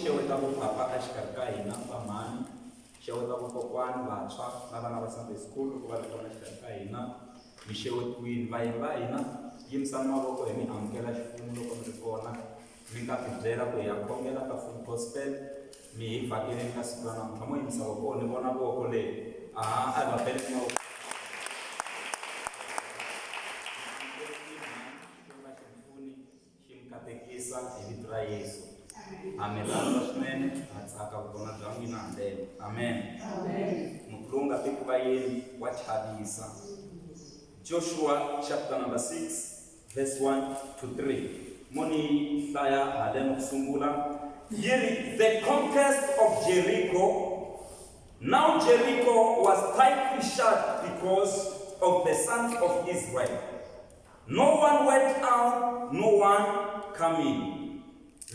Xeweta vo papa exikarhi ka hina, va mhani, xeweta vo kokwani, vantshwa na vana va Sunday school loko va ri kona exikarhi ka hina. Mi xewetiwile. Vayeni va hina, yimisani mavoko hi mi amukela ximfumo loko mi ri kona. Mi nga tibyela ku hi ya khongela ka Full Gospel, mi hi vhakeleni ka siku ra namuntlha. Mo yimisa voko, ni vona voko le. Aha, a hi va beleni mavoko. Xi mi katekisa hi vito ra Yesu. Amen. Rhandza swinene, ha tsaka vukona bya n'wina handle. Amen. Muti lowu nga teki vayeni wa chavisa. Joshua chapter number 6 verse 1 to 3. Mo ni hlaya haleno ku sungula. Yi ri the conquest of Jericho. Now Jericho was tightly shut because of the sons of Israel. No one went out, no one come in.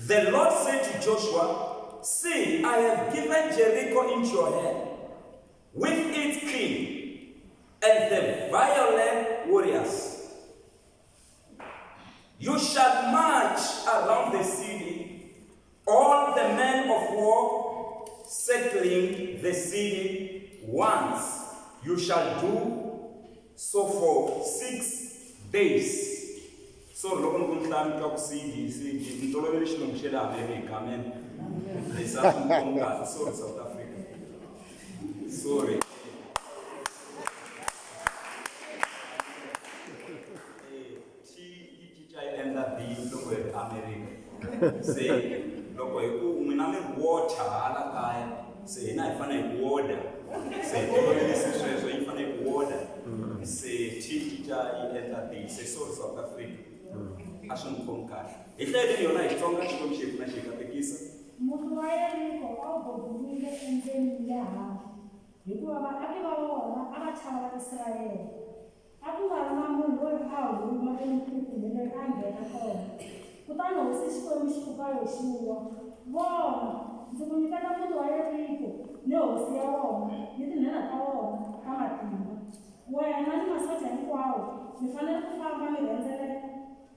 The Lord said to Joshua, See, I have given Jericho into your hand, with its king and the violent warriors. You shall march around the city, all the men of war circling the city once. You shall do so for 6 days. Sorry loko ni ku ni hlaya ni twa ku CD CD ni tolovele xilungu xa le America amen. Leswi a swi ni khomi kahle sorry South Africa. Sorry. T yi cinca yi endla B loko hi ri America. Se loko hi ku n'wina mi ri water hala kaya se hina hi fanele hi ku order. Se hi tolovelise sweswo yi fanele ku order. Se T yi cinca yi endla B. Se sorry South Africa. A swi ni khomi kahle. Hi hlayeleni yona hi Xitsonga Xikwembu xi hi pfuna xi hi katekisa. Muti wa Yeriko a wu bobiwile endzeni ni le handle, hikuva vaaki va wona a va chava Vaisrayele. A ku nga ri na munhu loyi a huma emutini kumbe loyi a nghena kona. Kutani hosi Xikwembu xi ku ka Yoxuwa, Vona, ndzi ku nyiketa muti wa Yeriko ni hosi ya wona ni tinhenha ta wona ta matimba. Wena ni masocha hinkwawo mi fanele ku famba mi rhendzeleka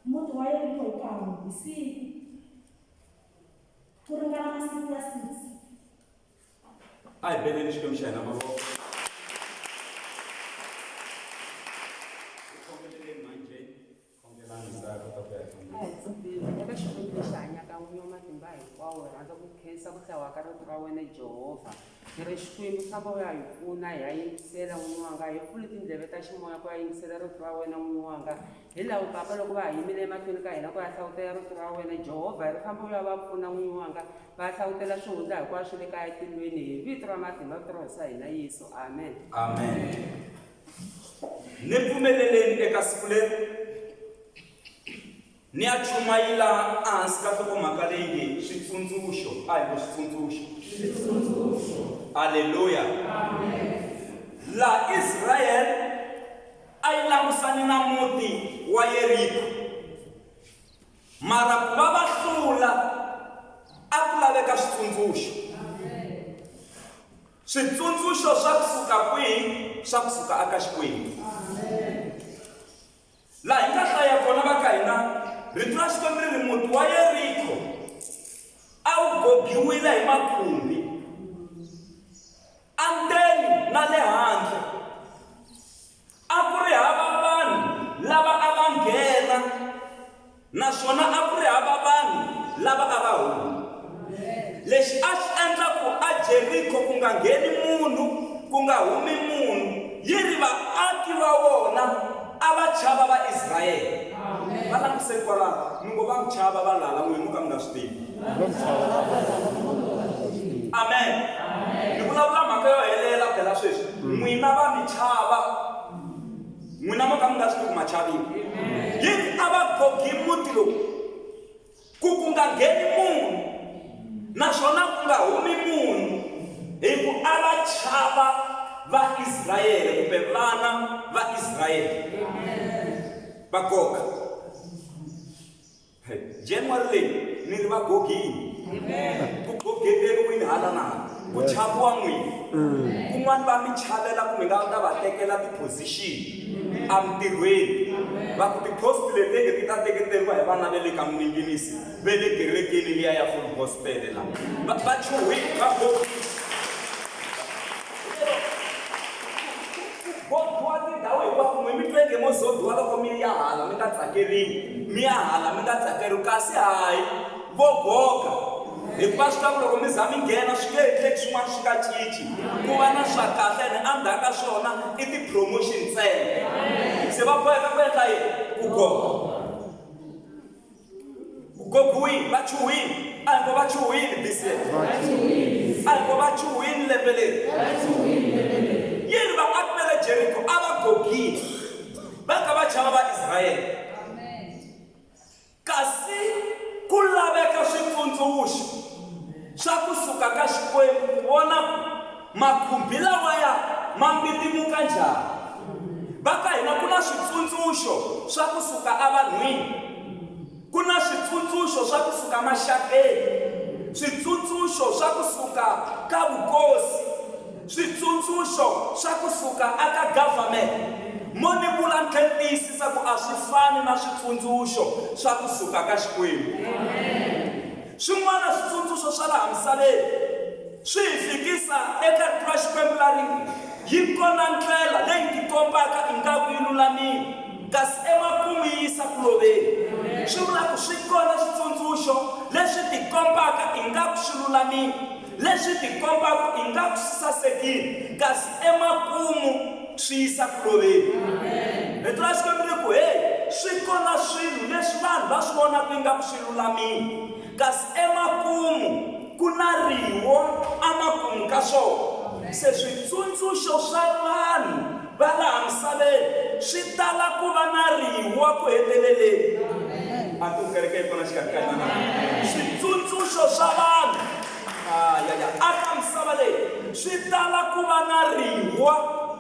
muti wa Yeriko hi kan'we hi siku, ku ringana masiku ya 6. A hi beleni Xikwembu xa hina mavoko. Khongeleleni manje, khongelani ndza kota ku ya A hi pfumeli eka Xikwembu lexi hanyaka n'wini wa matimba hinkwawo hi rhandza ku khensa ku hlayiwa ka rito ra wena Jehovha hi ri Xikwembu famba u ya hi pfuna hi ya yingisela n'wini wanga hi pfuli tindleve ta ximoya ku ya yingisela rito ra wena n'wini wanga hi lawo papa loko va ha yimile emahlweni ka hina ku ya hlavutela rito ra wena Jehovha hi ri famba u ya va pfuna n'wini wanga Va hlavutela swihundla hinkwaswo le kaya etilweni hi vito ra matimba vito ra Hosi ya hina Yesu. Amen. Amen. Ni pfumeleleni eka siku leri ni ya chumayila ehansi ka nhlokomhaka leyi nge switsundzuxo. A hi ngo switsundzuxo. Switsundzuxo. Aleluya. Amen. Laha Israel a yi langusane na muti wa Yeriko. Mara ku va va hlula a ku laveka switsundzuxo. Switsundzuxo swa ku suka kwihi? Swa ku suka aka Xikwembu. Laha hi nga hlaya kona va ka hina, rito ra Xikwembu ri ri muti wa Yeriko a wu gogiwile hi makhumbi endzeni na le handle. A ku ri hava vanhu lava a va nghena naswona a ku ri hava vanhu lava a va huma. Lexi a xi endla ku aJeriko ku nga ngheni munhu, ku nga humi munhu, yi ri vaaki va wona a va chava Vaisrayele. Va languseni kwalano, mi ngo va mi chava valala n'wina mo ka mi nga swi tivi. Amen. Ni vulavula mhaka yo helela phela sweswi. N'wina va mi chava. N'wina mo ka mi nga swi tivi ku ma chaviwa. Yi ri a va gogi muti lowu ku ku nga ngheni munhu naswona ku nga humi munhu hi ku a va chava Vaisrayele kumbe vana va Israyele. Va goga. January leyi ni ri va gogini ku gogeteriwini hala na hala ku chaviwa n'wina kun'wana va mi chavela ku mi nga ta va tekela ti-position emintirhweni. Va ku ti-post leti eke ti ta teketeriwa hi vana va le ka Mninginisi va le kerekeni liya ya Full Gospel la. Va va chuhile, va gogile. Bohiwa tindhawu hinkwako n'we mi tweke mo zodiwa loko mi ya hala mi nga tsakeriwi, mi ya hala mi nga tsakeriwi kasi hayi vo goga hikuva swi tiva ku loko mi za mi nghena swi nge endleki swin'wana swi nga cinci ku va na swa kahle ene endzhaku ka swona i ti-promotion ntsena se va boheka ku endla yini ku goga ku gogiwile va chuhile a hi ngo va chuhile this year a hi ngo va chuhile lembe leri yi ri vaaki va le Jeriko a va gogile va ka va chava Vaisrayele Kasi ku laveka switsundzuxo swa ku suka ka Xikwembu ku vona ku makhumbi lawaya ma mbitimuka njhani. Va ka hina ku na switsundzuxo swa ku suka evanhwini, ku na switsundzuxo swa ku suka maxakeni, switsundzuxo swa ku suka ka vukosi, Switsundzuxo swa ku suka aka government mo ni vula ni tlhe ni tiyisisa ku a swi fani na switsundzuxo swa ku suka ka Xikwembu. Swin'wana switsundzuxo swa laha misaveni swi hi fikisa eka rito ra Xikwembu la ri nge, Yi kona ndlela leyi tikombaka ingaku yi lulamile, kasi emakumu yi yisa ku loveni. Swi vula ku swi kona switsundzuxo leswi tikombaka ingaku swi lulamile, leswi tikombaka ingaku swi sasekile, kasi emakumu swi yisa ku loveni. Rito ra Xikwembu ri ku, Heyi, swi kona swilo leswi vanhu va swi vonaka ingaku swi lulamile, kasi emakumu ku na riwo emakumu ka swona. Se switsundzuxo swa vanhu va laha misaveni swi tala ku va na riwa ku heteleleni. A ku kereke yi kona xikarhi ka hina na? Switsundzuxo swa vanhu ayaya aka misava leyi swi tala ku va na riwa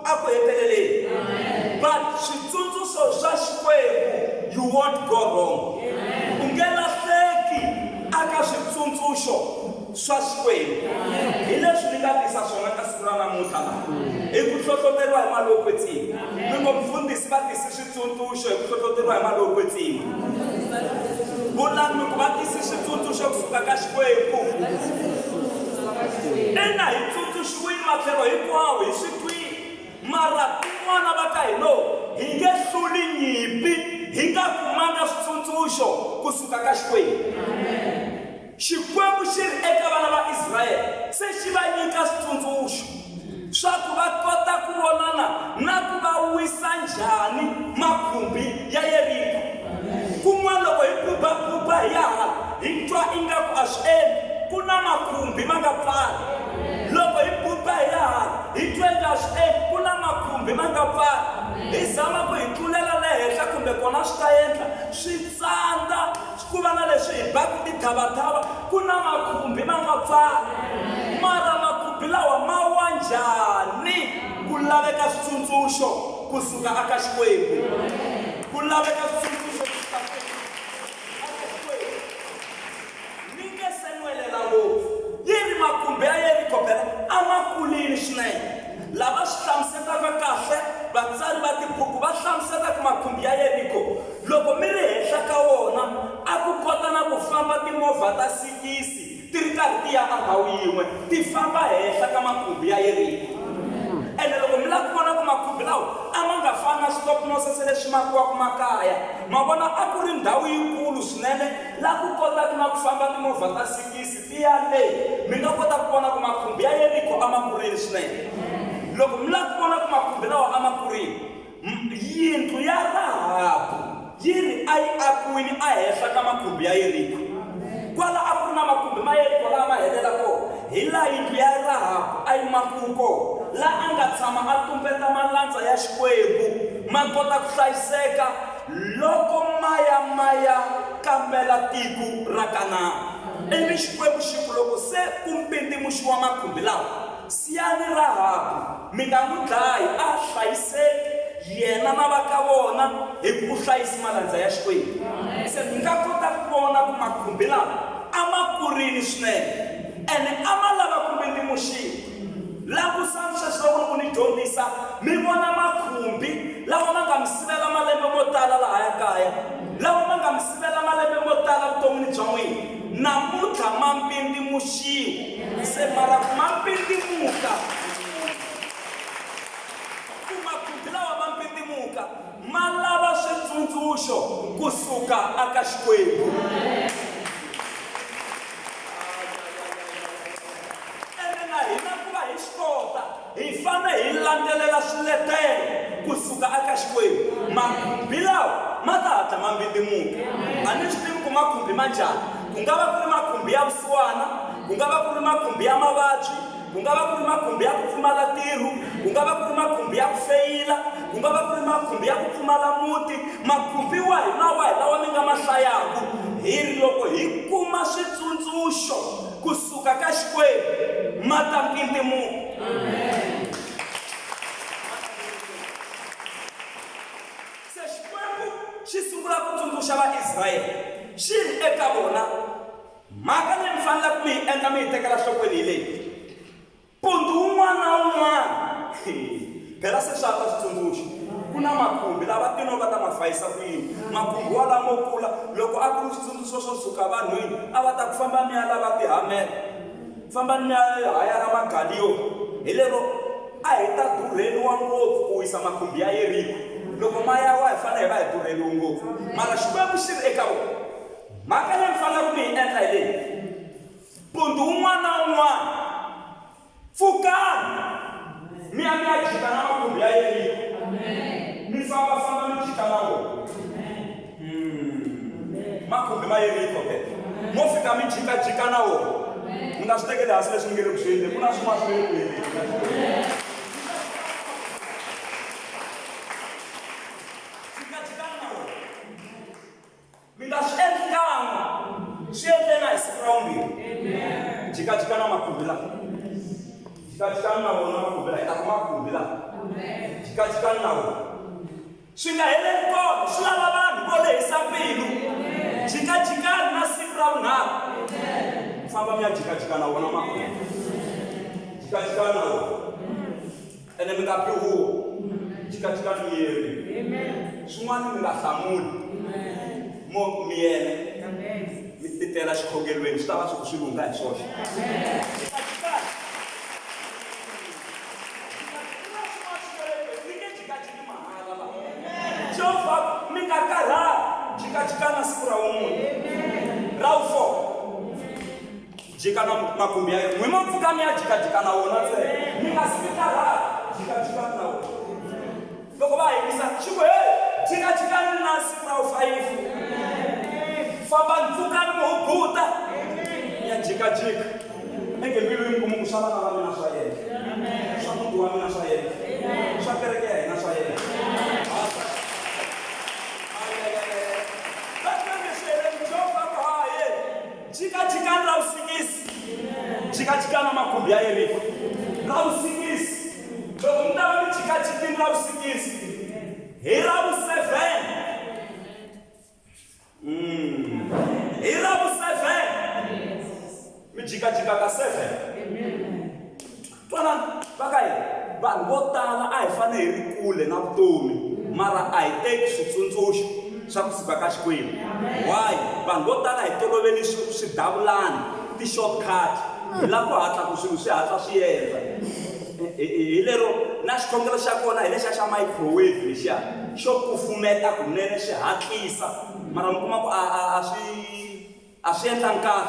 a ku heteleleni. But switsundzuxo swa Xikwembu you won't go wrong. U nge lahleki aka switsundzuxo swa Xikwembu. Hi leswi ni nga tisa swona ka siku ra namuntlha laha, hi ku hlohloteriwa hi Moya lowo Kwetsima. Mi ngo, Mufundhisi, va tisi switsundzuxo hi ku hlohloteriwa hi Moya lowo Kwetsima. Vulani mi ku, Va tisi switsundzuxo kusuka ka Xikwembu. Ina, hi tsundzuxiwile matlhelo hinkwawo, hi swi twile. Mara kun'wana va ka hino hi nge hluli nyimpi hi nga kumanga switsundzuxo kusuka ka Xikwembu. Xikwembu xi ri eka vana va Israyele, se xi va nyika switsundzuxo swa ku va kota ku vonana na ku va wisa njhani makhumbi ya Yeriko. Kun'wana loko hi bubabuba hi ya hala, hi twa ingaku a swi endli, ku na makhumbi ma nga pfali. Loko hi buba hi ya hala, hi twa inga a swi endli, ku na makhumbi ma nga pfali. Hi zama ku hi tlulela le henhla kumbe kona swi ta endla, swi tsandza. Ku va na leswi hi baku tithavatava, ku na makhumbi ma nga pfala. Mara makhumbi lawa ma wa njhani? Ku laveka switsundzuxo ku suka aka Xikwembu. Ku laveka switsundzuxo ku suka aka Xikwembu. Ni nge se nwelela ngopfu. Yi ri makhumbi ya Yeriko phela a ma kulile swinene. Lava swi hlamusetaka kahle vatsari va tibuku va hlamuseta ku makhumbi ya Yeriko Loko mi ri henhla ka wona, a ku kota na ku famba timovha ta sikisi ti ri karhi ti ya endhawu yin'we, ti famba henhla ka makhumbi ya Yeriko. Ene loko mi lava ku vona ku makhumbi lawa a ma nga fani na switopnosese leswi makiwaka makaya, ma vona a ku ri ndhawu yikulu swinene laha ku kotaka na ku famba timovha ta sikisi ti ya le. Mi nga kota ku vona ku makhumbi ya Yeriko a ma kurile swinene. Loko mi lava ku vona ku makhumbi lawa a ma kurile, Yindlu ya Rahabu yi ri a yi akiwile ehenhla ka makhumbi ya Yeriko. Kwala a ku ri na makhumbi ma Yeriko laha ma helela kona, hi laha yindlu ya Rahabu a yi makiwe kona, laha a nga tshama a tumbeta malandza ya Xikwembu ma kota ku hlayiseka loko ma ya ma ya kambela tiko ra Kanana. Ivi Xikwembu xi ku, Loko se ku mbindzimuxiwa makhumbi lawa, Siyani Rahabu, mi nga n'wi dlayi, a hlayiseki yena na va ka vona, hi ku u hlayisi malandza ya Xikwembu. Se mi nga kota ku vona ku makhumbi lawa a ma kurile swinene ene a ma lava ku mbindzimuxiwa. Langusani sweswi loko ni ku ni dyondzisa, mi vona makhumbi. lawa ma nga mi sivela malembe mo tala lahaya kaya, lawa ma nga mi sivela malembe mo tala vuton'wini bya n'wina, namuntlha ma mbindzimuxiwa. Se mara ku ma mbindzimuka, ku makhumbi lawa ma mbindzimuka ma lava switsundzuxo kusuka aka Xikwembu. Ene na hina ku va hi swi kota, hi fanele hi landzelela swiletelo kusuka aka Xikwembu. Makhumbi lawa ma ta hatla ma mbindzimuka. A ni swi tivi ku makhumbi ma njhani. Ku nga va ku ri makhumbi ya vusiwana, ku nga va ku ri makhumbi ya mavabyi, ku nga va ku ri makhumbi ya ku pfumala ntirho, ku nga va ku ri makhumbi ya ku feyila, ku nga va ku ri makhumbi ya ku pfumala muti. Makhumbi wahi na wahi lawa mi nga ma hlayaku, hi ri loko hi kuma switsundzuxo kusuka ka Xikwembu, ma ta mpindzimuka. Se Xikwembu xi sungula ku tsundzuxa Vaisrayele, xi ri eka vona, Mhaka leyi mi faneleke mi yi endla mi yi tekela nhlokweni hi leyi, Mpundzu wun'wana na wun'wana, phela se swa ta switsundzuxo, ku na makhumbi lava tino va ta ma fayisa ku yini? Makhumbi walamo kula, loko a ku ri switsundzuxo swo suka vanhwini, a va ta ku famba mi ya lava tihamele, fambani mi ya hayara magaliyoni. Hi lero a hi ta durheliwa ngopfu ku wisa makhumbi ya Yeriko. Loko ma ya wa hi fanele hi va hi durheliwe ngopfu. Mara Xikwembu xi ri eka vona, Mhaka leyi mi faneleke mi yi endla hi leyi, Mpundzu wun'wana na wun'wana pfukani mi ya mi ya jika na makhumbi ya Yeriko, mi famba-famba mi jika na wona makhumbi ma Yeriko ke, mo fika mi jika-jika na wona. Mi nga swi tekeli hansi leswi mi nge le ku swi endleni, ku na swin'wana swi nge le ku endleni. Jika-jikani na wona. Mi nga swi endli kan'we, swi endleni na hi siku ra vumbirhi. Jikajika na makhumbi lawa, jikajikani na wona makhumbi lawa, hi ta ku makhumbi lawa, jikajikani na wona. Swi nga heleli kona, swi lava vanhu vo lehisa mbilu. Jikajikani na siku ra vunharhu, famba mi ya jikajika na wona makhumbi, jikajikani na wona. Ene mi nga bi huwa, jikajikani miyeri. Swin'wana mi nga hlamuli, mo miyele mi titela xikhongelweni, swi ta va swi ku swi lungha hi swoxe. Jikajikani. Mi nge jikajiki mahala la. Jehovha mi nga karhali, jikajikani na siku ra vumune, ra vu-four. Jika na makhumbi ya yena. N'wi mo pfuka mi ya jikajika na wona ntsena. Mi nga si mi karhala, jikajikani na wona. Loko va yingisa, xi ku, Hey, jikajikani na siku ra vufayifi. Fambani, pfukani mi hubuta. Mi ya jikajika. Enge mbilu yi mi kuma ku swa vana va mina swa yena. Swa muti wa mina swa yena. Swa kereke ya hina swa yena. Va twe mi swi heleni, Jehovha a ku, Ha, hey. Jikajikani ra vusikisi, jikajikani na makhumbi ya Yeriko ra vusikisi. Loko mi ta va mi jikajikini ra vusikisi, hi ra vuseven, hi ra vuseven mi jikajika ka seven. Twanani va ka hina, vanhu vo tala a hi fanele hi ri kule na vutomi, mara a hi teki switsundzuxo swa ku suka ka Xikwembu. Why? Vanhu vo tala hi tolovele swidavulani, ti-shortcut, hi lava ku hatla ku swilo swi hatla swi endla. Hi lero na xikhongelo xa kona hi lexiya xa microwave lexiya xo kufumeta kunene swi hatlisa, mara mi kuma ku a a a swi A swi endlangi kahle.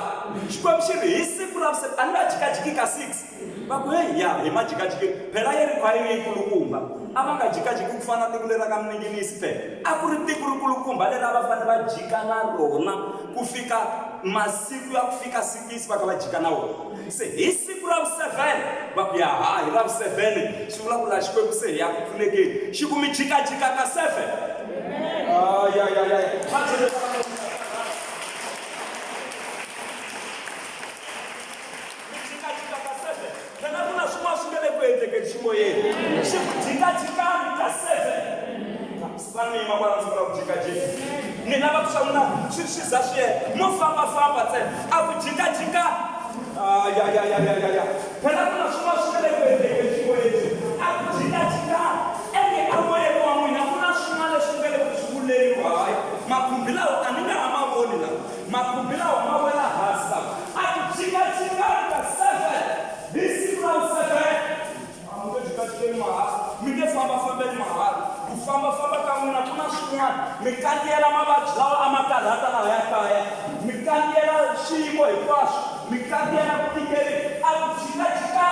Xikwembu xi ri, Hi siku ra vuseven, a ni va jikajiki ka six. Va ku, Heyi, ya, hi ma jikajikile. Phela Yeriko a yi ri yikulukumba. A va nga jikajiki ku fana na tiko leri ra ka Mninginisi phela. A ku ri tiko rikulukumba leri a va fanele va jika na rona ku fika masiku ya ku fika sikisi va kha va jika na wona. Se hi siku ra vuseven, va ku, Ya ha, hi ra vuseven, swi vula ku laha Xikwembu se hi ya ku pfunekeni. Xi ku mi jikajika ka seven. Ay, ay, ay, ay. Va byele Mi jikajika ka seven. Phela ku na swin'wana swi nga le ku endlekeni ximoyeni. Xi ku jikajikani ka seven. Sukani mi yima kwala ndzi vula ku jikajika. Ni lava ku swa n'wina swi swi za swi hela. Mo fambafamba ntsena. A ku jikajika. Ayayayayaya. Phela ku na swin'wana swi nga le ku endlekeni ximoyeni. A ku jikajikani. Ende emoyeni wa n'wina ku Mi kandziyela mavabyi lawa a ma karhata lahaya kaya, mi kandziyela swiyimo hinkwaswo, mi kandziyela ku tikeri, a ku jikajika.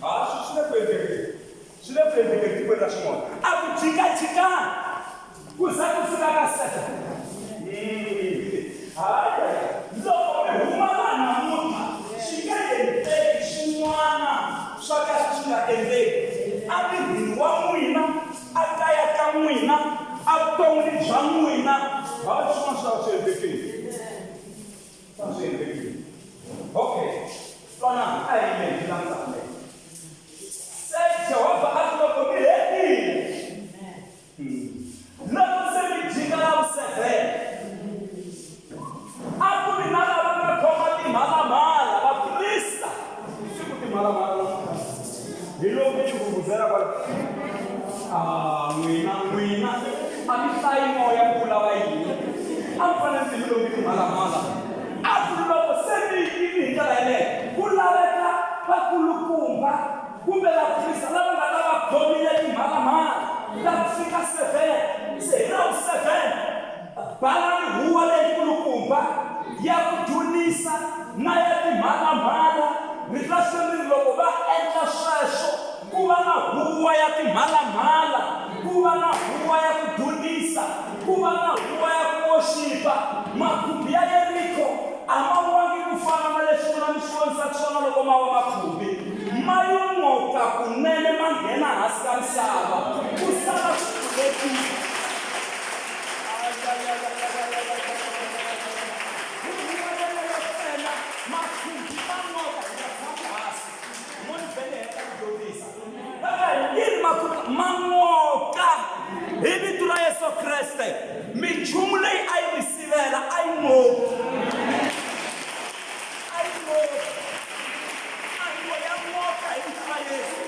A swi le ku endlekeni, swi le ku endlekeni tikweni ra xin'wana. A ku jikajika ku za ku fika ka 7. Hayi, loko mi huma laha namuntlha swi nga endleki swin'wana swa kahle swi nga endleki emirini wa n'wina, a kaya ka n'wina, evuton'wini bya n'wina. Hayi, swin'wana swi ta swi endlekile, swi endlekile. Okay, twanana, a hi yimeni hi languta. Se Jehovha a ku loko mi hetile, loko se mi jika la vu-7, a ku ri na lava nga khoma timhalamhala, vaprista. Siku timhalamhala namuntlha hi loko mi chuvuvuzela kwala. A n'wina, n'wina a mi hlayi moya ku lava yini? A mi fanele mi lomu timhalamhala. A ku loko se mi yimi hi ndlela yeleyo, ku laveka vakulukumba kumbe vaprista lava nga ta va khomile timhalamhala ta ku fika 7. Se hi ra vu-7 balani huwa leyikulukumba ya ku dzunisa na ya timhalamhala. Rito ra Xikwembu ri loko va endla sweswo, ku va na huwa ya timhalamhala, ku va na huwa ya ku dzunisa, ku va na huwa ya ku worshipa. Makhumbi ya Yeriko a ma wangi ku fana na leswi n'wina mi swi vonisaka swona loko ma wa makhumbi. Ma yo n'oka kunene ma nghena hansi ka misava, ku sala swi pfulekile. Makhumbi ma n'oka, hi nga tshami hansi. Mo ni vhele heta ku dyondzisa. Yini makhumbi ma n'oka? Hi vito ra Yesu Kreste, minchumu leyi a yi mi sivela a yi n'oki, a yi n'oki, a yi ya n'oka hi vito ra Yesu.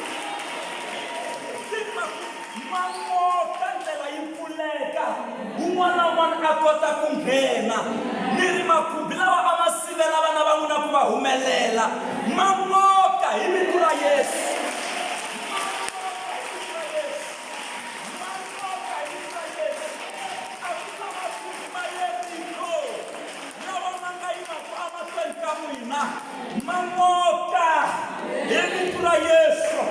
Yini makhumbi ma n'oka? Ndlela yi pfuleka, un'wana na un'wana a kota ku nghena. Ni ri makhumbi lawa a ma sivela vana va n'wina ku va humelela, ma n'oka hi vito ra Yesu. Ma n'oka hi vito ra Yesu. A ku na makhumbi ma Yeriko lawa ma nga yimaka emahlweni ka n'wina, ma n'oka hi vito ra Yesu.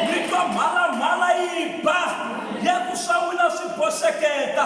Mi twa mhalamhala yi ba ya ku swa n'wina swi boxeketa.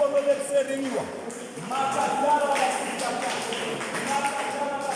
oloviseriwa makatala va sikata makatala va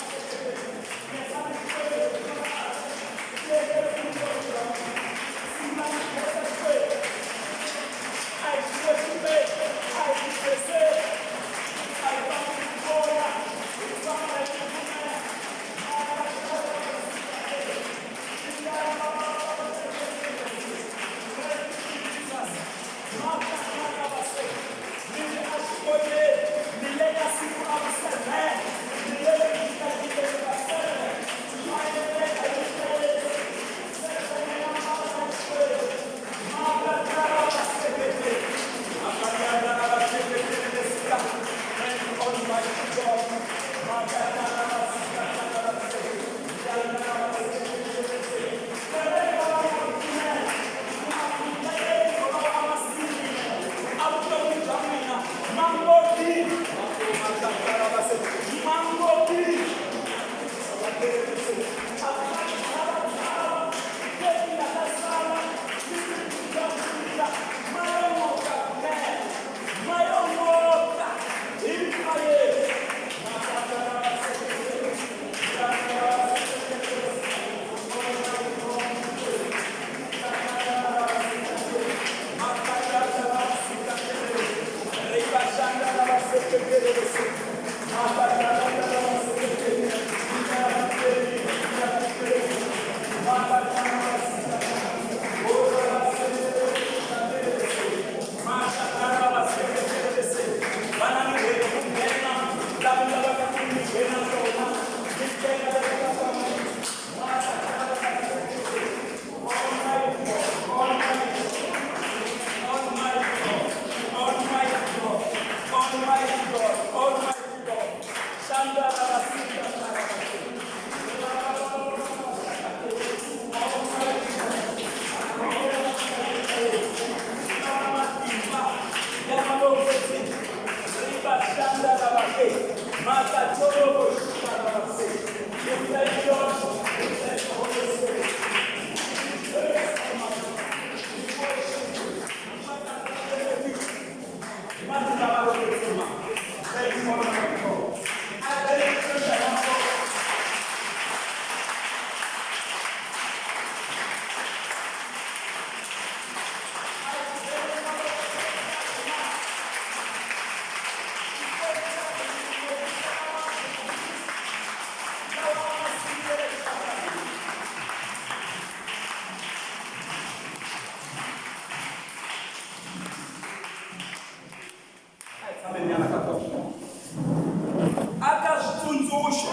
Aka switsundzuxo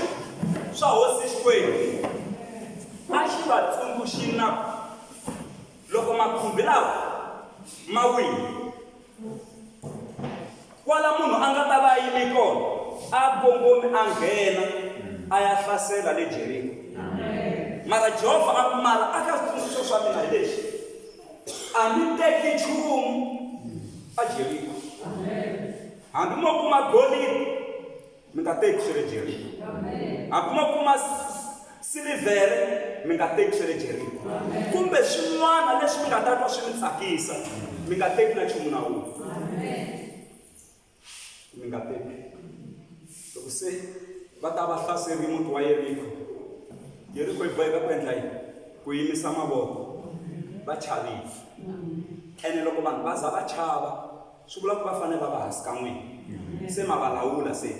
swa hosi Xikwembu a xi va tsundzuxi na loko makhumbi lawa ma wile kwala munhu a nga ta va a yime kona a kongomi a nghena a ya hlasela le Jeriko mara Jehovha a ku mara aka switsundzuxo swa mina hi lexi a mi teki nchumu a Jeriko hambi mo kuma golidi mi nga teki swa le Jeriko hambi mo kuma silivhere mi nga teki swa le Jeriko kumbe swin'wana leswi mi nga ta twa swi mi tsakisa mi nga teki na nchumu na wun'we mi nga teki loko se va ta va hlaseri muti wa Yeriko Yeriko yi boheka ku endla yini ku yimisa mavoko va chavile ene loko vanhu va za va chava swi vula ku va fanele va va hansi ka n'wina se ma va lawula se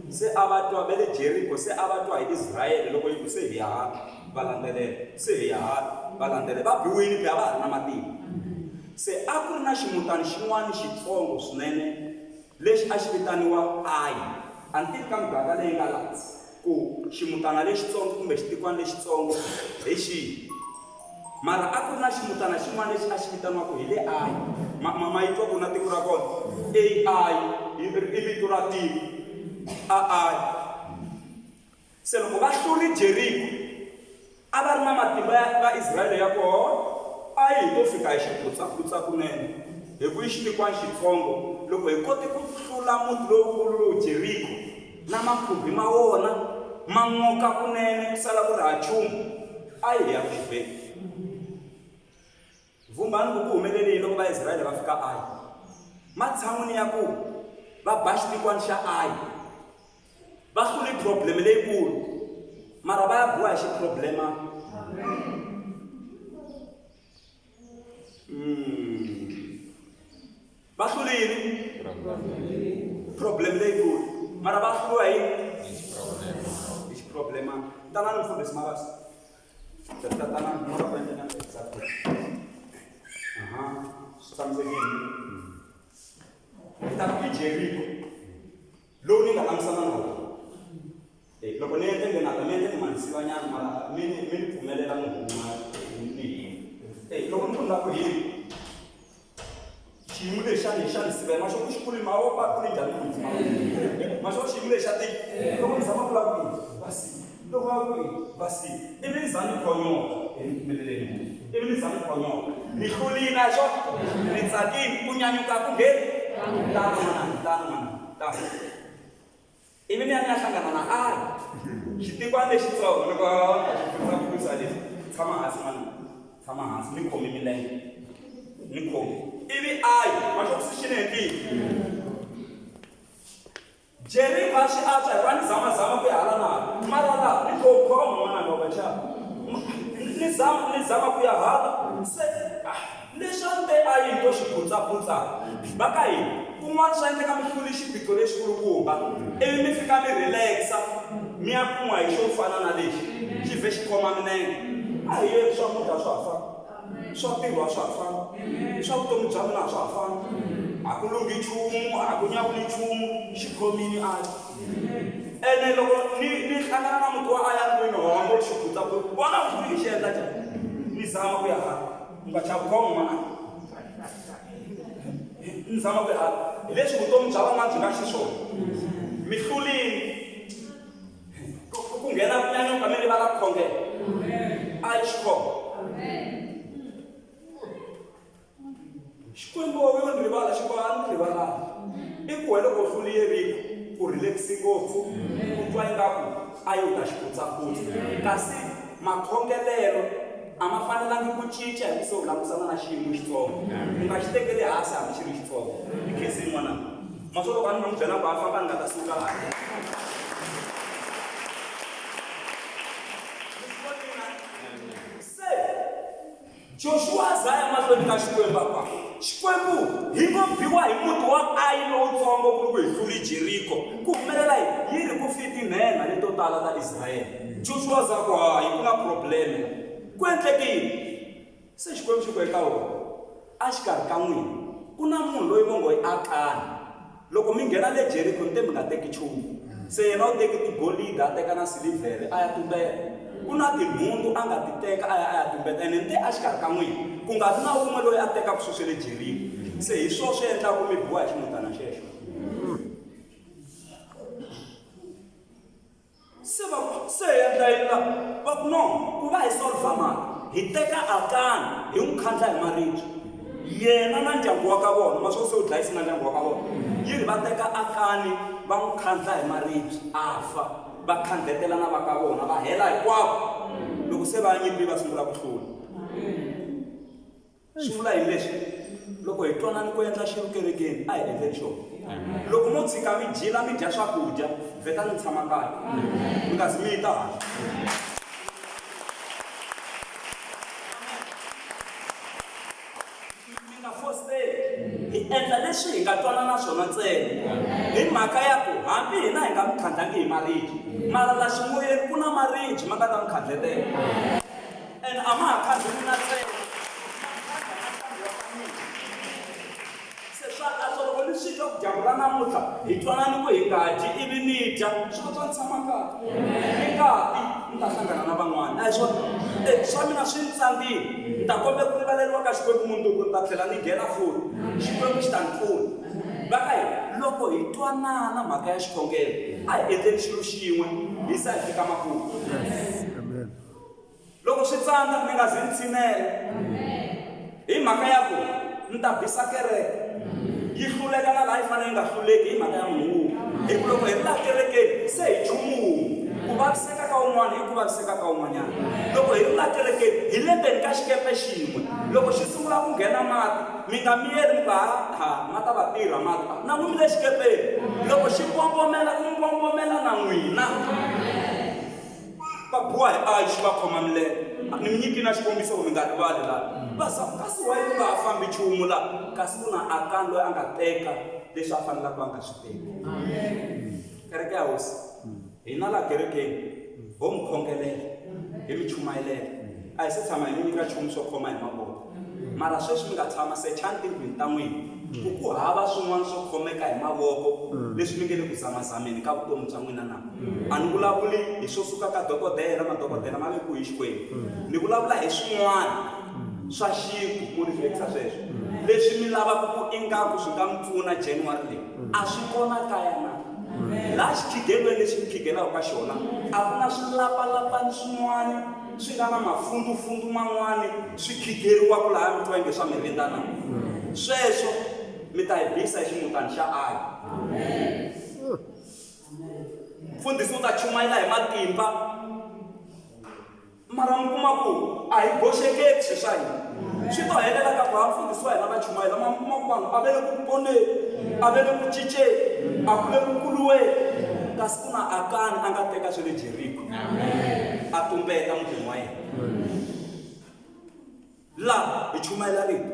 se a va twa va le Jeriko se a va twa hi Israyele loko yi ku se hi ya hala va landzelela se hi ya hala va landzelela va biwile phela va ha ri na matimba se a ku ri na ximutana xin'wana xitsongo swinene lexi a xi vitaniwa Ayi a ni tivi ka muganga leyi nga laha ku ximutana lexitsongo kumbe xitikwana lexitsongo hi xihi mara a ku ri na ximutana xin'wana lexi a xi vitaniwaka hi le Ayi ma ma ma yi twa ku na tiko ra kona A I i vito ra tiko a Ayi se loko va hluri Jeriko a va ri na matimba ya Vaisrayele ya koho a yi hi to fika hi xi phutsaputsa kunene hi ku i xitikwana xitsongo loko hi kote ku hlula muti lowukulu lowu Jeriko na makhumbi ma wona ma n'oka kunene ku sala ku ri ha nchumu a yi hi ya ku xibeni vumbani ku ku humelele yini loko Vaisrayele va fika Ayi. Matshan'wini ya ku va ba xitikwani xa Ayi, va hlule problem leyikulu, mara va ya biwa hi xiproblema. Va hlule yini? Problem leyikulu, mara va hluriwa hi hi xiproblema. Tanani mfundhisi Mabasa. Tatana mi kota ku endla na exactly. Aha, swi tshamisekile. Hi ta ku i Jeriko lowu ni nga langusana na wona. Eh, loko ni endle nge nata mi endle ni mandzivanyana mara mi ni mi ni pfumelela ni huma ni hina. Eh, loko ni ku ni lava ku hina xiyimo lexi xa ni xa ni sivela ma xo ku xikulu ma wo va ku ri njhani ku ndzi ma xo xiyimo lexi xa ti loko ni zama ku lava ku yini va si loko va ku yini va si ivi ni za ni khonyoka emeleleni ivi ni za ni khonyoka ni hlulile a xo ni tsakile ku nyanyuka ku ngheni tana n'wana tana n'wana tana ivi ni ya ni ya hlangana na ayi xitikwana lexitsongo loko a xi pfutsa lexi tshama hansi n'wana tshama hansi ni khomi milenge ni khomi ivi ayi ma xo ku xi ni hetile Jeriko a swi antswa hikuva ni zamazama ku ya hala na hala mara laha ni kho khoma n'wana wa vacha ni zama ni zama ku ya hala se leswi a ni te a yini to xi phutsaputsa va ka hina kun'wana swa endleka mi hlule xiphiqo lexikulukumba ivi mi fika mi relaxa mi ya kun'wa hi xo fana na lexi xi vhe xi khoma minenge a hi yeni swakudya swa ha fana swa ntirho a swa ha fani swa vutomi bya mina a swa ha fani a ku lunghi nchumu a ku nyawuli nchumu xi khomini a ene loko ni ni hlangana na muti wa aya ndlwini hombo xi phutsa ku vona ku hi xi endla njhani ni zama ku ya hala u nga chavi khoma n'wana ni zama ku ya hala hi leswi vutomi bya van'wana byi nga xiswona mi hlulile ku nghena ku nyanyuka mi rivala ku khongela a yi xikhongo xikwembu yo ni rivala xikwembu a ni rivalanga i ku wena loko u hlule yeriko u relax ngopfu u twa ingaku a yi u ta xi phutsaputsa kasi makhongelelo a ma fanelangi ku cinca hi ku se u langusana na xiyimo xitsongo u nga xi tekeli hansi hambi xi ri xitsongo i khesi yin'wana ma swo loko a ni nga n'wi byela ku a famba ni nga ta suka laha se Joshua a za ya mahlweni ka Xikwembu a ku, Xikwembu, hi ngo biwa hi muti wa Ayi lowutsongo ku ri ku hi hluli Jeriko. Ku humelela yini? Yi ri ku fi tinhenha leto tala ta Israyele. Joshua a za a ku, Hayi, ku na probleme la. Ku endleke yini? Se Xikwembu xi ku eka wona, Exikarhi ka n'wina ku na munhu loyi vo ngo i Akani. Loko mi nghena le Jeriko ni te mi nga teki nchumu. Se yena u teke tigolide a teka na silivhere a ya tumbeta. Ku na tinhundzu a nga ti teka a ya a ya tumbeta ene ni te exikarhi ka n'wina ku nga vi na wun'we loyi a tekaka swilo swa le Jeriko. Se hi swona swi endlaka mi biwa hi ximutana xexo. Se va ku, Se hi endla yini la? Va ku, No, ku va hi solvha mhaka, hi teka Akani hi n'wi khandla hi maribye, yena na ndyangu wa ka vona. Ma swi vona se u dlayise na ndyangu wa ka vona. Yi ri va teka Akani va n'wi khandla hi maribye a fa, va khandletela na va ka vona va hela hinkwavo. Loko se va ya nyimpi va sungula ku hlula. Swi vula yini leswi? Loko hi twanani ku endla xilo kerekeni, a hi endleni xona. Loko mo tshika mi jila mi dya swakudya, vhetani mi tshama kaya. Mi nga zi mi ta hala. Mi nga fositeli. Hi endla leswi hi nga twanana swona ntsena. Hi mhaka ya ku hambi hina hi nga mi khandlangi hi maribye, mara la ximoyeni ku na maribye ma nga ta mi khandletela. And a ma ha khandli n'wina ntsena, ma khandla na ndyangu wa ka n'wina. Se swa antswa loko ni swi twa ku dyambu ra namuntlha hi twanani ku hi nga dyi ivi ni dya, swi antswa ni tshama kaya. Ni nga ti ni ta hlangana na van'wana. A hi swona? E swa mina swi ni tsandzile. Ni ta kombela ku rivaleriwa ka Xikwembu mundzuku ni ta tlhela ni nghena futhi. Xikwembu xi ta ni pfuna. Va ka hina loko hi twanana mhaka ya xikhongelo, a hi endleni xilo xin'we hi za hi fika makumu. Loko swi tsandza mi nga zi ni tshinela hi mhaka ya ku ni ta bisa kereke yi hluleka na laha yi fanele yi nga hluleki hi mhaka ya munhu wun'we hi ku loko hi ri laha kerekeni se hi nchumu wun'we ku vaviseka ka un'wana i ku vaviseka ka un'wanyana. Loko hi ri la kerekeni, hi le ndzeni ka xikepe xin'we. Loko xi sungula ku nghena mati, mi nga miyeli mi ku ha ha ma ta va tirha mati. Na n'wi mi le xikepeni. Loko xi mbombomela, ku mbombomela na n'wina. Va biwa hi ayi xi va khoma milenge. Ni mi nyiki na xikombiso ku mi nga rivali la. Va za kasi why ku nga ha fambi nchumu la? Kasi ku na Akani loyi a nga teka leswi a fanelaka a nga swi teki. Kereke ya Hosi, hina la kerekeni ho mi khongelela, hi mi chumayelela. A hi se tshama hi mi nyika nchumu swo khoma hi mavoko. Mara sweswi mi nga tshama sechani tindlwini ta n'wina ku ku hava swin'wana swo khomeka hi mavoko leswi mi nge le ku zamazameni ka vutomi bya n'wina na. A ni vulavuli hi swo suka ka dokodela, madokodela ma vekiwe hi Xikwembu. Ni vulavula hi swin'wana swa xintu, mo ni hlekisa sweswo, leswi mi lavaka ku ingaku swi nga mi pfuna January leyi. A swi kona kaya na? Laha xikhigelweni lexi mi khigelaka ka xona a ku na swilapalapani swin'wana swi nga na mafundzufundu man'wana swi khigeriwaka laha mi twa inge swa mi rindza na? Sweswo mi ta hi bisa hi ximutani xa Ayi. Mfundhisi u ta chumayela hi matimba. Mara mi kuma ku a hi boxekeki swi swa hina. Swi to helela ka ku ha mfundhisi wa hina va chumayela, ma mi kuma ku vanhu a va le ku poneni, a va le ku cinceni, a ku le ku kuluweni. Kasi ku na Akani a nga teka swa le Jeriko a tumbeta mutini wa yena. La hi chumayela rito,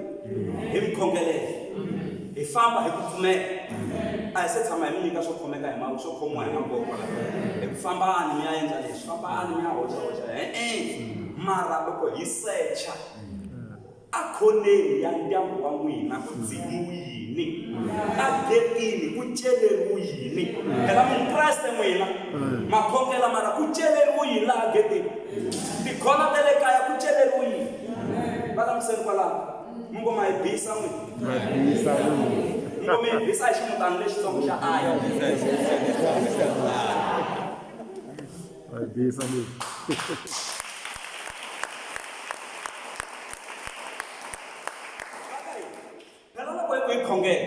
hi mi khongelela, hi famba hi ku pfumela. A hi se tshama hi mi nyika swo khomeka hi mavoko, swo khomiwa hi mavoko la. Hi ku fambani mi ya endla leswi, fambani mi ya hoxa hoxa. E-e. Mara loko hi secha a khoneni ya ndyangu wa n'wina ku dzimiwi yini, a getini ku celeriwi yini. Phela Mukreste n'wina ma khongela mara ku celeriwi yini laha getini? Tikhona ta le kaya ku celeriwi yini? Va langutiseni kwalaho. Mi ngo ma hi bisa n'wina. Mi ngo mi hi bisa hi ximutana lexitsongo xa Aya. Ma hi bisa n'wina. Phela loko hi ku hi khongela,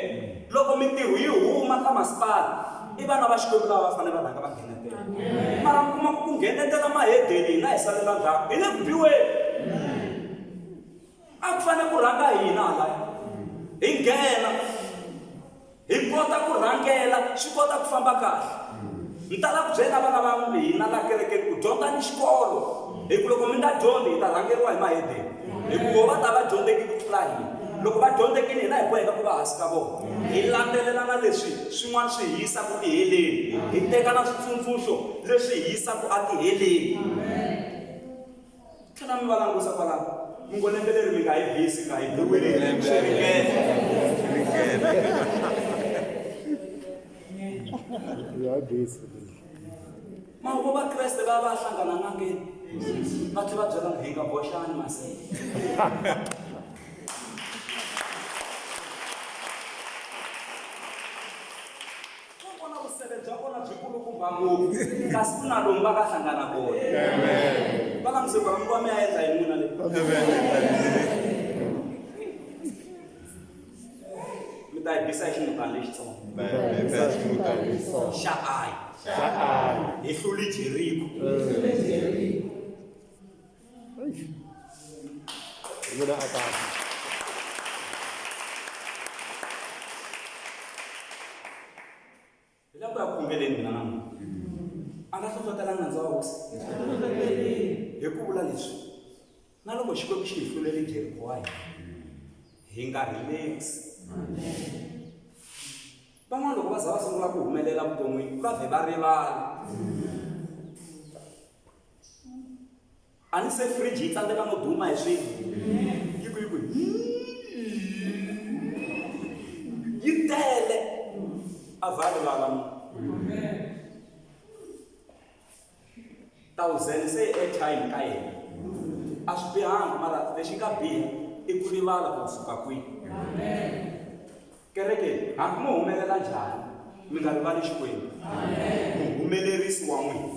loko mintirho yi huma ka masipala, i vana va Xikwembu lava va fanele va rhanga va nghenetela. Mara mi kuma ku ku nghenetela mahedeni hina hi salela ndzhaku, hi le ku biweni. A ku fanele ku rhanga hina halaya, hi nghena, hi kota ku rhangela, swi kota ku famba kahle. Ni tala ku byela vana va hina la kerekeni ku dyondzani xikolo, hi ku loko mi nga dyondzi hi ta rhangeriwa hi mahedeni, hi ku vo va ta va dyondzeki ku tlula hina. Loko va dyondzekile hina hi boheka ku va hansi ka vona. Hi landzelela na leswi swin'wana swi hi yisaka tiheleni, hi teka na switsundzuxo leswi hi yisaka etiheleni. Tlhela mi va langusa kwalaho, mi ngo lembe leri mi nga hi bisi nga hi biwile swi ringene. Mahungu Vakreste va va hlangana n'angeni va tlhela va byelana hi nga boxani maseke. Ku vona vusele bya vona byi kulukumba ngopfu kasi ku na lomu va nga hlangana kona. Va languse ku mi va mi ya endla yini n'wina le. Mi ta yi bisa hi ximutana lexitsongo. Xa Ayi. Hi hlule Jeriko. Yena a ta. Hi lava ku ya khongeleni mina na n'wina. A nga hlohlotelanga nandza wa hosi. Hi ku vula leswi, na loko Xikwembu xi hi hlulele Jeriko wa hina, hi nga relax. Van'wana loko va za va sungula ku humelela vuton'wini va vhe va rivala. A ni se fridge yi tsandzeka no duma hi swilo. Yi ku yi ku yi tele a vha rivala munhu. Thousand se i airtime ka yena. A swi bihanga mara lexi nga biha i ku rivala ku suka kwihi. Kereke hambi mo humelela njhani mi nga rivali Xikwembu. Muhumelerisi wa n'wina.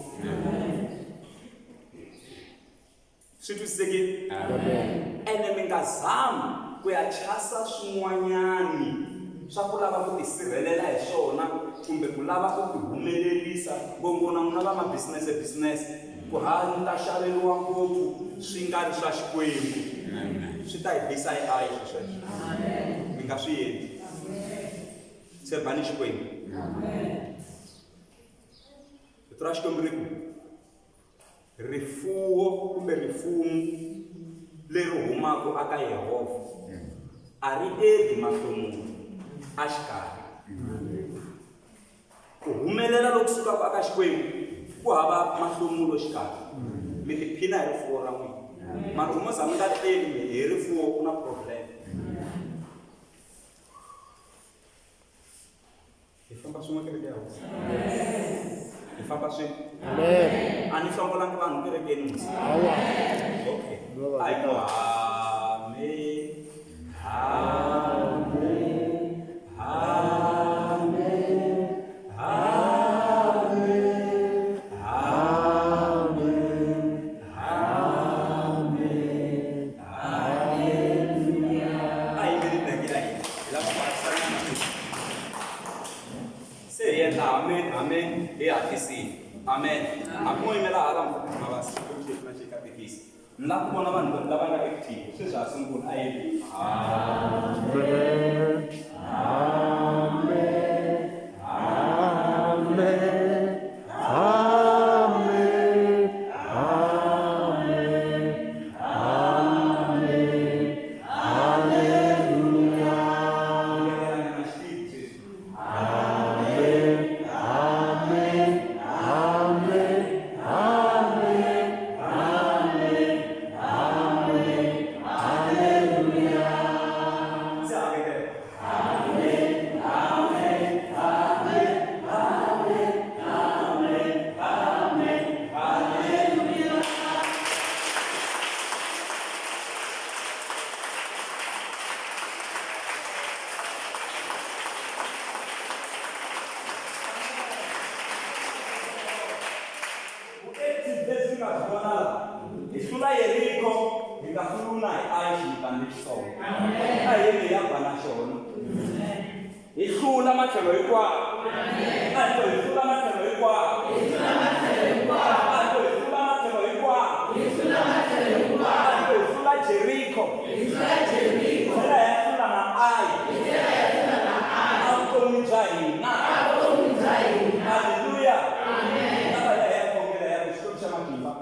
Swi twisisekile? Ene mi nga zami ku ya chasa swin'wanyani swa ku lava ku tisirhelela hi swona kumbe ku lava ku tihumelerisa ngopfu na n'wina va ma-business business ku ha ni ta xaveriwa ngopfu swi nga ri swa Xikwembu swi ta hi bisa hi ayi swi sweswo mi nga swi endli tshembani Xikwembu rito ra Xikwembu ri ku rifuwo kumbe rifumu leri humaka aka Yehovha a ri endli mahlomulo a xikarhi ku humelela loku sukaka aka Xikwembu ku hava mahlomulo xikarhi mi tiphina hi rifuwo ra n'wina mara mo za mi nga tleli hi rifuwo ku na problem hi famba swin'we kereke ya hosi hi famba swin'we a ni hlongolangi vanhu kerekeni musi okay a hi ku ame ame ame ame ame ame haleluya a hi yimeli beke ya hina hi lava ku hatlisanyana sweswi se hi endla amen amen hi hatlisile amen hambi mo yimela hala mavasi xikwembu xi na xi katekisa ni lava ku vona vanhu lava nga active sweswi ha sungula a yimi amen amen amen amen amen amen haleluya amen amen amen amen amen amen haleluya se hakekela Vuactive lebyi nga byi vona la hi hlula Yeriko hi nga hluli na hi ayi ximutana lexitsongo a hi yeni hi ya ba na xona hi hlula matlhelo hinkwawo a hi to hi hlula matlhelo hinkwawo a hi to hi hlula matlhelo hinkwawo a hi to hi hlula Jeriko tlhela hi ya hlula na ayi evuton'wini bya hina haleluya lava hi ya hi ya khongela ya ku Xikwembu xa matimba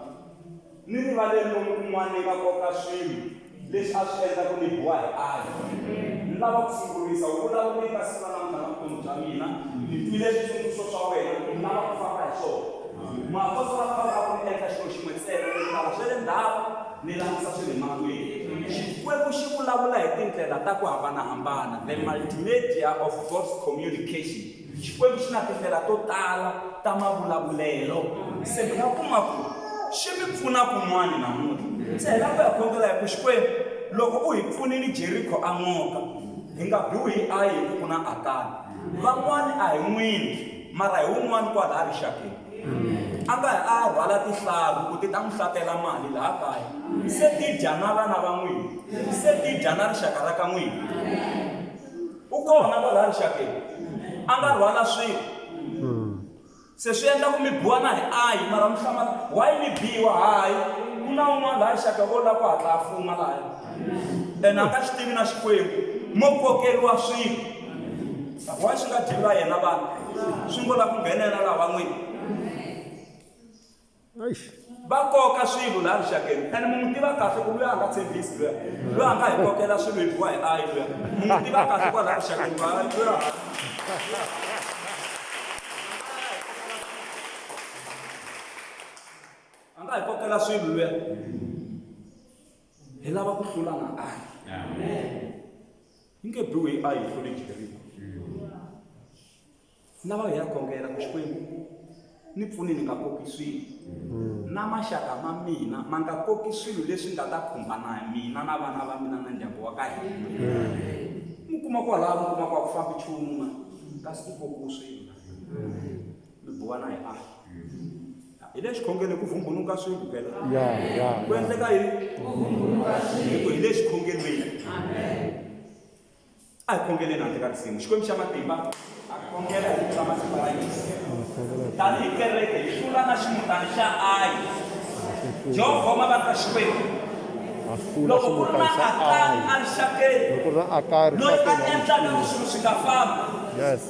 ni rivaleni lomu kun'wana ni nga koka swilo leswi a swi endla ku ni biwa hi ayi ni lava ku sungurisa u vulavule ka siku ra namuntlha na vutomi bya mina ni twile switsundzuxo swa wena ni lava ku famba hi swona muapostola Pawulo a ku ni endla xilo xin'we ntsena ni rivala swa le ndzhaku ni langutisa swa le mahlweni Xikwembu xi vulavula hi tindlela ta ku hambanahambana the multimedia of God's communication Xikwembu xi na tindlela to tala ta mavulavulelo se mi nga kuma ku xi mi pfuna kun'wani namuntlha se hi lava ku ya khongela hi ku Xikwembu loko u hi pfunile Jeriko a n'oka hi nga biwi hi ayi hi ku ku na Akani van'wani a hi n'wini mara hi wun'wani kwalaha rixakeni a nga a rhwala tihlalu ku ti ta n'wi hlatela mali laha kaya se ti dya na vana va n'wina se ti dya na rixaka ra ka n'wina u kona kwalaha rixakeni a nga rhwala swilo se swi endla ku mi biwa na hi ayi mara mi hlamala why mi biwa hayi ku na un'wana laha rixaka o lava ku hatla a fuma lahaya ene a nga xi tivi na Xikwembu mo kokeriwa swilo why swi nga dyiwi va yena vanhu swi ngo lava ku nghenela laha van'wini va koka swilo laha rixakeni ene mi n'wi tiva kahle ku luya a nga tshembisi luya luya a nga hi kokela swilo hi biwa hi ayi luya mi n'wi tiva kahle kwalaha rixakeni va luya a nga hi kokela swilo luya hi lava ku hlula na ayi yi nge biwi hi ayi hi hlule Jeriko lava hi ya khongela ku Xikwembu ni pfuni ni nga koki swilo na maxaka ma mina ma nga koki swilo leswi nga ta khumba na mina na vana va mina na ndyangu wa ka hina mi kuma kwalaho mi kuma ku a ku fambi nchumu ma kasi ku kokiwe swilo mi biwa na hi a hi le xikhongelweni ku vhumbhunuka swilo phela ku endleka yini hi ku hi le xikhongelweni. A hi khongeleni handle ka risimu. Xikwembu xa matimba a khongela hi vito ra matimba ra Yesu. Tanihi kereke hi hlula na ximutana xa Ayi. Jehovha wa mavandla Xikwembu. A hlula Loko ku ri ximutana na xa Akani Ayi. erixakeni Loko ku ri na Akani loyi a rixakeni ra endlaka ku Xikwembu. swilo swi nga fambi, Yes.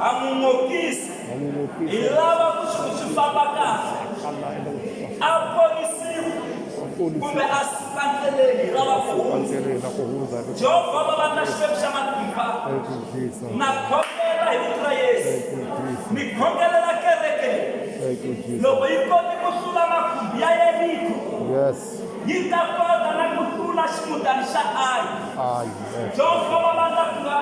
ha n'wi n'okisa. Ha n'wi n'okisa. Hi lava ku swilo swi famba kahle. A endla ku swi A ponisiwa kumbe a suka ndleleni, hi lava ku hundza. Ndleleni na ku hundza. Jehovha wa mavandla Xikwembu xa matimba. Thank you, Jesus. Na khongela hi vito ra Yesu. Thank you, Jesus. Ni khongelela kereke leyi. Thank you, Jesus. Loko yi kote ku hlula makhumbi ya Yeriko, Yes. yi ta kota na ku hlula ximutana xa Ayi. Ayi. Yes. Jehovha wa mavandla ku nga